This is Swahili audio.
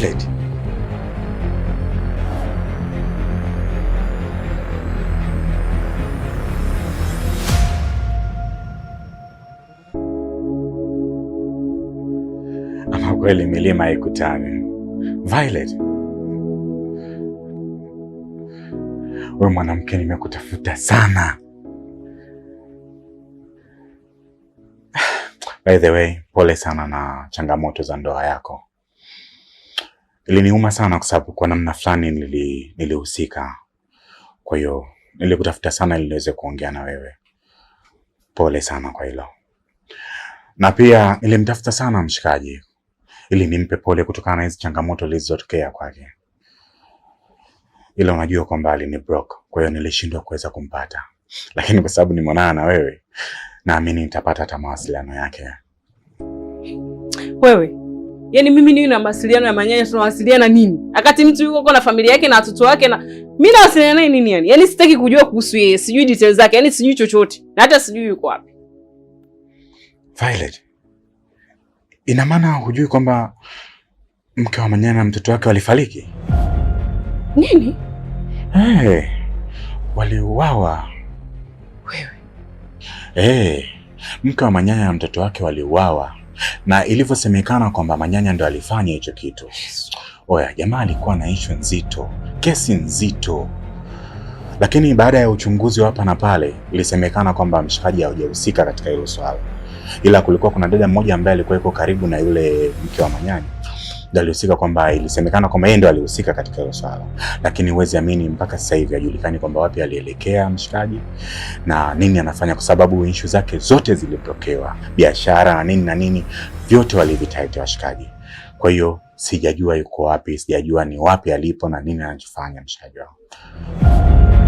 Violet. Ama kweli milima haikutani. Violet, wewe mwanamke, nimekutafuta sana. By the way, pole sana na changamoto za ndoa yako. Iliniuma sana kwa sababu kwa namna fulani nilihusika. Kwa hiyo nilikutafuta sana ili niweze kuongea na wewe. Pole sana kwa hilo. Na pia nilimtafuta sana mshikaji ili nimpe pole kutokana na hizi changamoto zilizotokea kwake, ila unajua kwamba alini broke, kwa hiyo nilishindwa kuweza kumpata, lakini kwa sababu nimeonana na wewe, naamini nitapata hata mawasiliano yake. Wewe yaani mimi niwe na mawasiliano ya Manyanya, tunawasiliana nini? Wakati mtu yuko huko na familia yake na watoto wake, na mimi nawasiliana naye nini yani? Yaani sitaki kujua kuhusu yeye, sijui details zake, yaani sijui chochote na hata sijui yuko wapi. Violet, ina maana hujui kwamba mke wa Manyanya na mtoto wake walifariki? Nini? Hey, waliuawa. Wewe. Hey, mke wa Manyanya na mtoto wake waliuawa, na ilivyosemekana kwamba Manyanya ndo alifanya hicho kitu. Oya, jamaa alikuwa na issue nzito, kesi nzito, lakini baada ya uchunguzi wa hapa na pale ilisemekana kwamba mshikaji hajahusika katika hilo swala, ila kulikuwa kuna dada mmoja ambaye alikuwa yuko karibu na yule mke wa Manyanya ndo alihusika, kwamba ilisemekana kwamba yeye ndo alihusika katika hilo swala, lakini huwezi amini mpaka sasa hivi hajulikani kwamba wapi alielekea mshikaji na nini anafanya, kwa sababu issue zake zote ziliblokewa, biashara na nini na nini, vyote walivitaita washikaji. Kwa hiyo sijajua yuko wapi, sijajua ni wapi alipo na nini anachofanya mshikaji wangu.